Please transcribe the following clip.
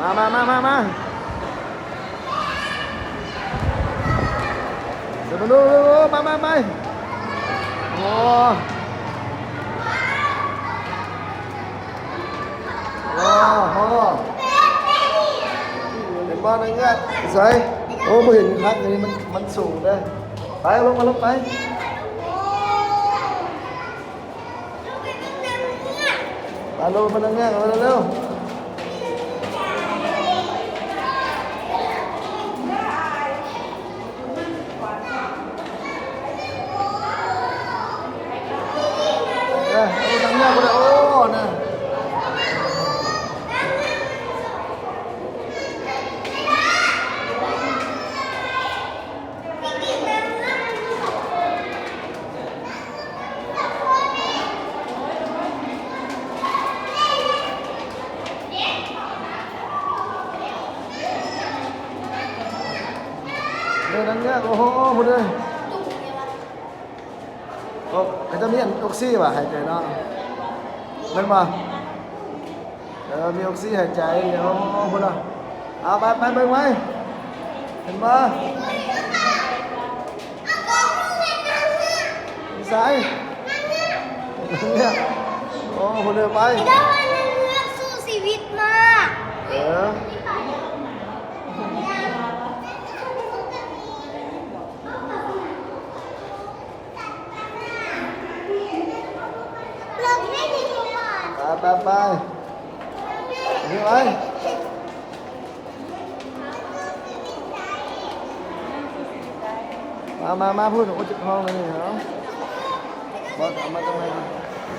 ມາ ມາ ມາ ມາ ມາ ເດີນມາດູ ມາ ມາ ມາ ໂອ້ ໂອ້ໂຫ ເຫັນບໍ່ ນາງເງືອກໃສ? ໂອ້ ບໍ່ເຫັນຄັກ ອັນນີ້ມັນ ມັນສູງເດ້. ໄປ ລົງມາ ລົງໄປ. ໄປໂລດ ພະນັກງານ ເອົາເລັວໆ. ເອີ ເອົາພະນັກງານ ໂອ້ ນະ. ເດີນນັ້ນເດີ ໂອ້ໂຫ ພຸ້ນເດີ. ໂອ້ ເຂົາເຈົ້າມີອັນອົກຊີຫວາ ຫາຍໃຈເນາະ ແມ່ນບໍ່? ເອີ ມີອົກຊີຫາຍໃຈ. ໂອ້ ພຸ້ນນະ. ເອົາ ໄປ ໄປເບິ່ງໄວ້ ເຫັນບໍ່? ຢູ່ໃສ? ໂອ້ ພຸ້ນເດີ ໄປ. ເຈົ້າວ່ານາງເງືອກສູ້ຊີວິດມາກ. ເອີ. ໄປ ໄປ ໄປ ນີ້ໄປ. ມາ ມາ ມາພຸ້ນ. ໂອ້ ເຈັບທ້ອງເລີຍນີ້ເນາະ. ບໍ່ ເອົາມາຈັ່ງໃດ?